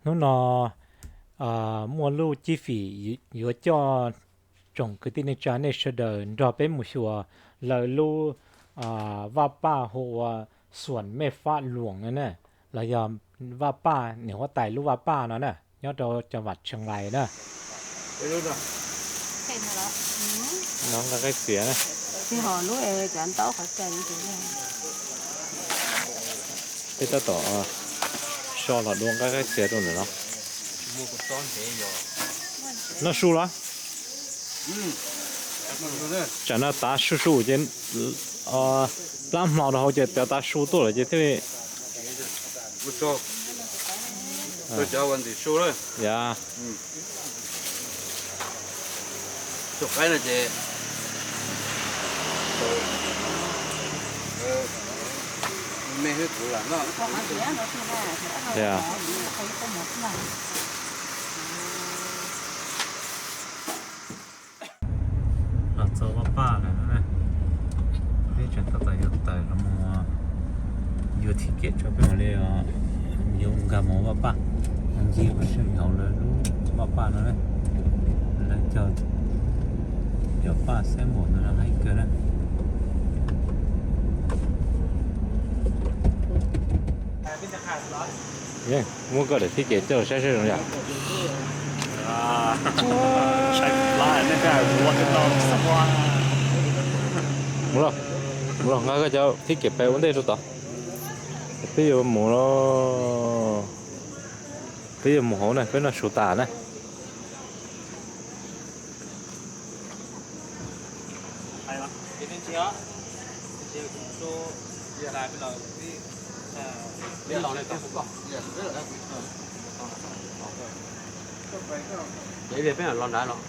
Hnub no muaj lub cib fim yuav coj tsoom kwv tij neej tsa nej sawv daws nrog peb mus xyuas lawv lub vaj paj hu ua Xuam Mej Fab Luam no na, los yog vaj paj niam huab tais lub vaj paj no na, nyob rau cov vam Tsheej Lais na. No nqaij qaib txias na. Peb tab tom so los dua nqaij qaib txias rau ntawm no. Noj su los? Tsam no tav su su ces plab hmo rau hauv ces tav tav su tuaj lawm ces thiaj li. Ya. Tus qaib no ces me hwb kuv lam noj. Ya. Los txog vaj paj lawm na, peb tseem tab tom yuav tawm los mus yuav thib kem tso peb mam li yuav nkag mus vaj paj, ncig ua si hauv lawv lub vaj paj no na. Lawv cov, cov paj xab npaum no haib kawg na. Muab koj daim thib kem coj los saib saib zoo yom. Mus los, mus los nqa koj cov thib kem pem ua ntej rau tod. Peb yuav mus, peb yuav mus hauv na, peb noj su tas na. Peb los nrad los.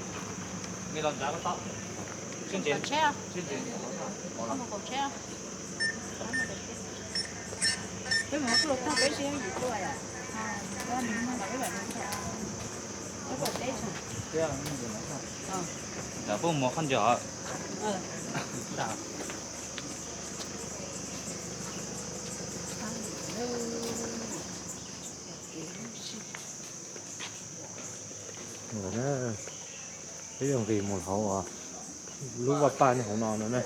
Ntawd puab mus qhov ncauj. Peb yuav nqis mus hauv lub vaj paj nyob hauv no no na.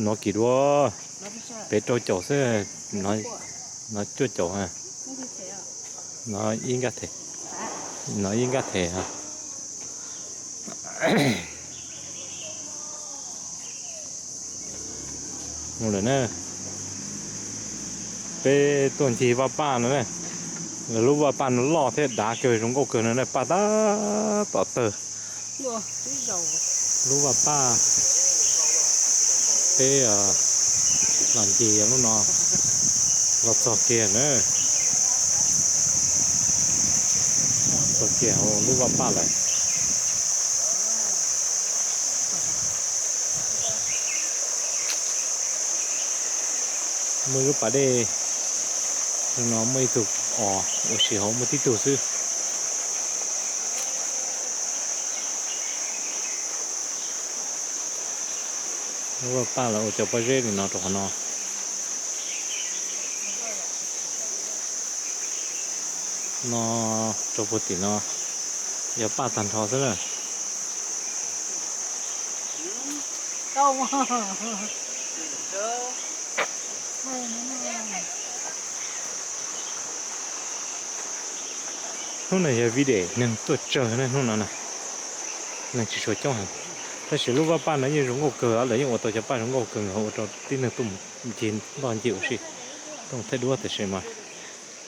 No kim dua, peb rau caum xwb, no cuaj caum, no ib nkaj them, no ib nkaj them. Mus lawm na, peb tuaj ncig vaj paj no na, lub vaj paj no loj thiab dav kawg zoo nkauj kawg no na, paj tab tom tawg. Lub vaj paj peb los ncig lub no los txog kiag na, txog kiag hauv lub vaj paj lawm. Muaj ib lub pas dej, no muaj ib tug os ua si hauv muaj tib tug xwb. Lub vaj paj los ua cov pob zeb li no rau qhov no. No rau puag tim no yog paj tag nrho xwb na. Hnub no yog video neeg tuaj tsawg ne, hnub no na, neeg tsis tshua coob heev, tab sis lub vaj paj no yeej zoo nkauj kawg, lawv yeej ua tau cov paj zoo nkauj kawg nkaus ua rau tib neeg tuaj mus ncig ntoj ncig ua si, tuaj mus thaij duab tiam sis mas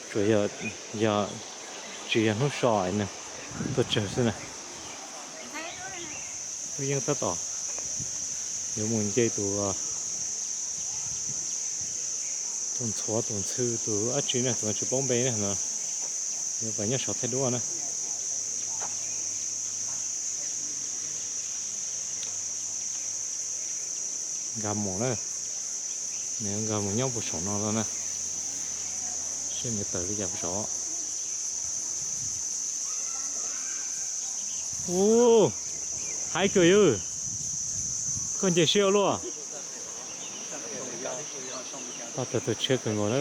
tsuas yog, yog tsis yog hnub so es neeg tuaj tsawg xwb na. Lub yeej tab tom yuav mus nce tus, tus ntxhuav tus ntxhw tus dab tsi na, tus tsis paub npe na, yuav pas nyob saum thaij duab na. Nkag mus na, nws nkag mus nyob puag saum no no na, seb nws tawm li cas puag saud. Ub, haib kawg yawg, koj nce siab ua luaj. Paj tawg tug tshiab kawg nkaus na.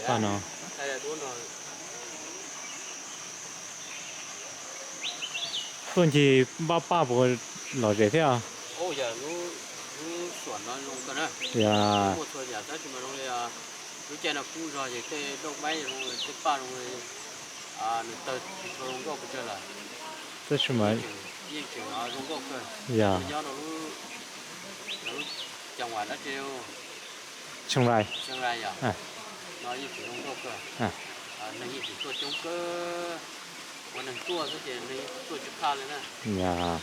Paj no, tuaj ncig npaj paj puas lom zem thiab? Yog, lub caij no kub zog ces tej dauj maib zoo, tej paj zoo, nws tawg tsis tshua zoo nkauj pes tsawg lawm. Tab sis mas yeej tseem zoo nkauj kawg. Yog, nyob rau lub, lub cag uas dab tsi, Chiang Rai, Chiang Rai yog, no yeej tseem zoo nkauj kawg. Neeg yeej tseem tuaj coob kawg, ua neeg tuaj xwb ces neeg yeej tuaj tsis qab li na. Yog.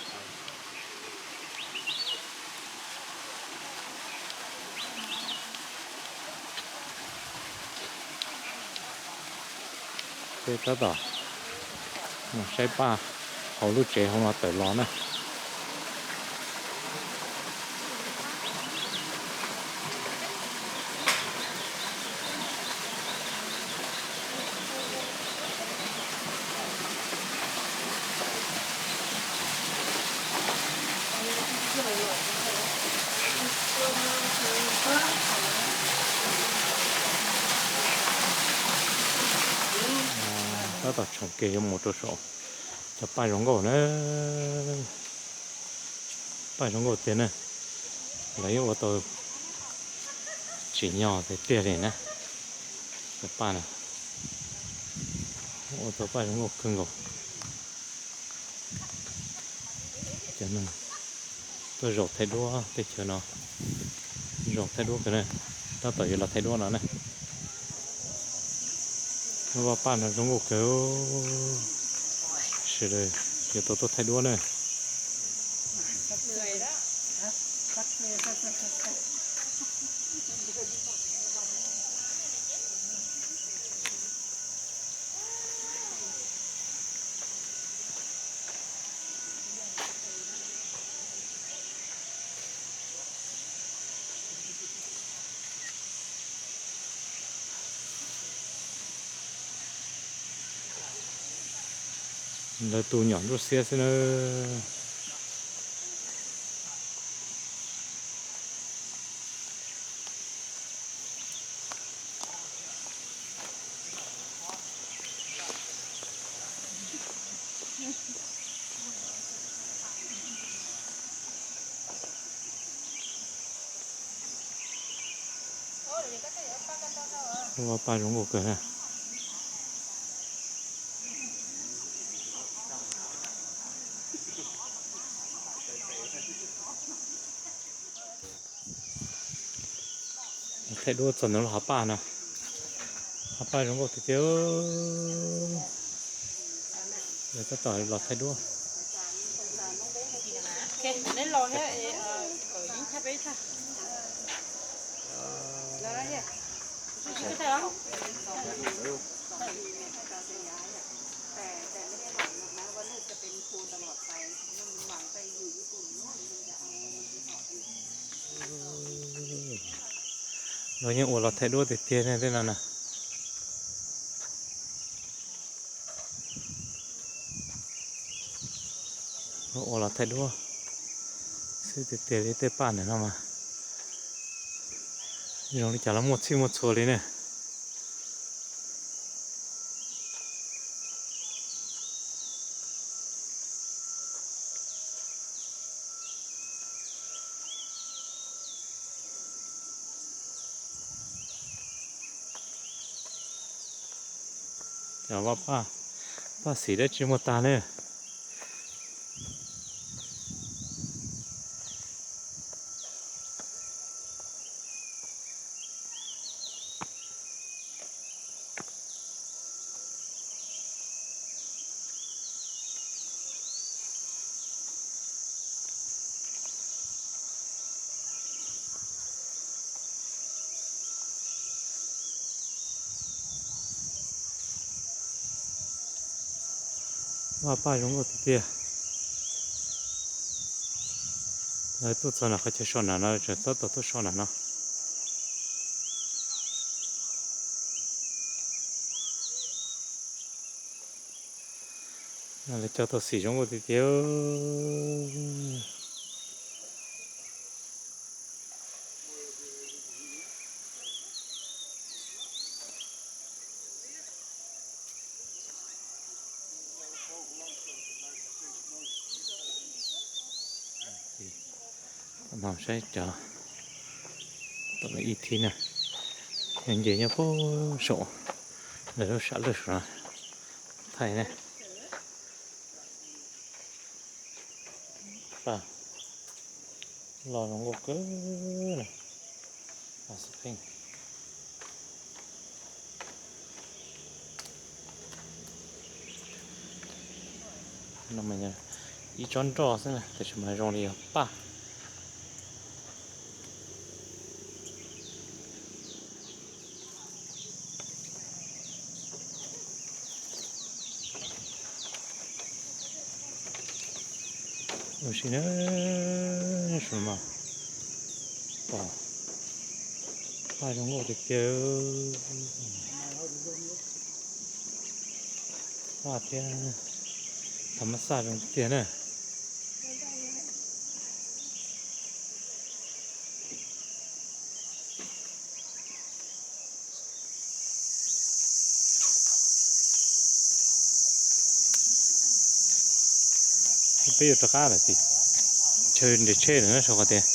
Peb tab tom mus saib paj hauv lub tsev hauv no tawm los na. Tab tom tshoom kev yuav mus rau saum cov paj zoo nkauj na. Paj zoo nkauj tiag na. Lawv yeej ua tau tsim nyog tiag tiag li na. Cov paj no ua tau paj zoo nkauj kawg nkaus. Cov neeg tuaj zaum thaij duab teb chaws no, zaum thaij duab kawg na. Tab tom yuav los thaij duab no na. Lub vaj paj no zoo nkauj kawg, sawv daws yuav tau tuaj thaij duab na. Lawv tu nyom nruab xiab xwb na. Vaj paj zoo nkauj kawg na. Thaij duab txog ntawm lub hav paj no, hav paj zoo nkauj tiag tiag. Lawv tab tom los thaij duab. Lawv yeej ua los thaij duab tiag tiag ne tej no na. Ua los thaij duab xwb tiag tiag li tej paj ntawm no mas zoo li cas los muaj txhij muaj txhua li ne. Cov vaj paj, paj xim dab tsi muaj tag ne. Vaj paj zoo nkauj tiag tiag. Lawv tuaj txog nram qhov chaw so nram no, tseem tab tom tuaj so nram no. Lawv cog tau xim zoo nkauj tiag tiag. Saib cov, tom no ib thib na, yog nce nyob puag saum lawv lub sam laj saum no, thaij ne. Los zoo nkauj kawg na. Ib tsob nroj xwb na, tab sis mas zoo li yog paj. Ua si na, saum no pom paj zoo nkauj tiag tiag. Paj thiab thaum mab xaj zoo tiag na. Peb yuav rov qab lawm tim chaw nres tsheb lawm na, sau qhov tias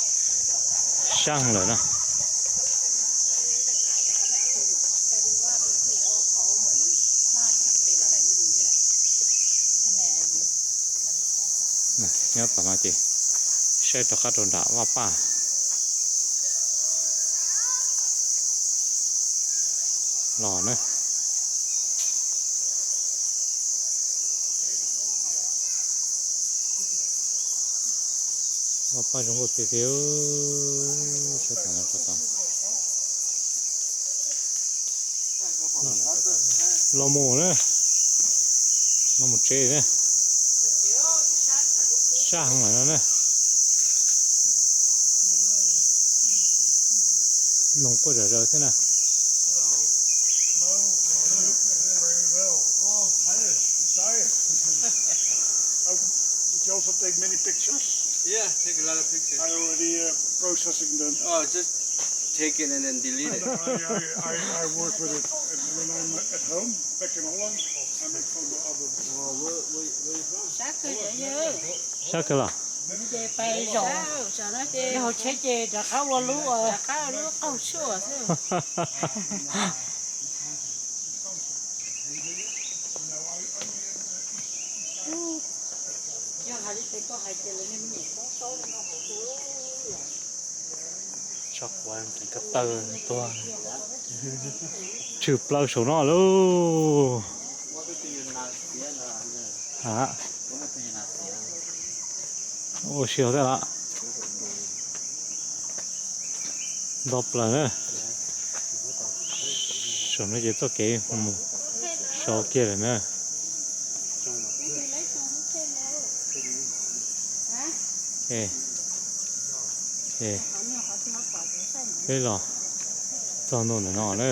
sab heev lawm no. Nyob tom no ces saib rov qab rau nram vaj paj los na. Vaj paj zoo nkauj tiag tiag. Saib tom no, tom no. Los mus na, los mus tsev na. Sab heev lawm no na. Noog quaj zom zaws thiab na. Did you also take many pictures? Yeah, take a lot of pictures. I already uh, processing them. Oh, just take it and then delete it. I, I, I, I work with it. And when I'm at home, back in Holland, I make photo albums. Sab kawg los. Ces pais zaum, ces hauv tsheb ces rov qab ua lub, rov qab ua lub qaug tshuaj xwb. Yog hais li ces koj hais ces lawv niag me nyuam txob txob li no hauv. Tshaj quav nqis ko taw tuag, tshwm plaws saum no lauj. Ua siav thiab los. Nto plaws na. Saum no ces txoj kev mus saud kiag lawm na. Peb los txog ntua ntawm no na.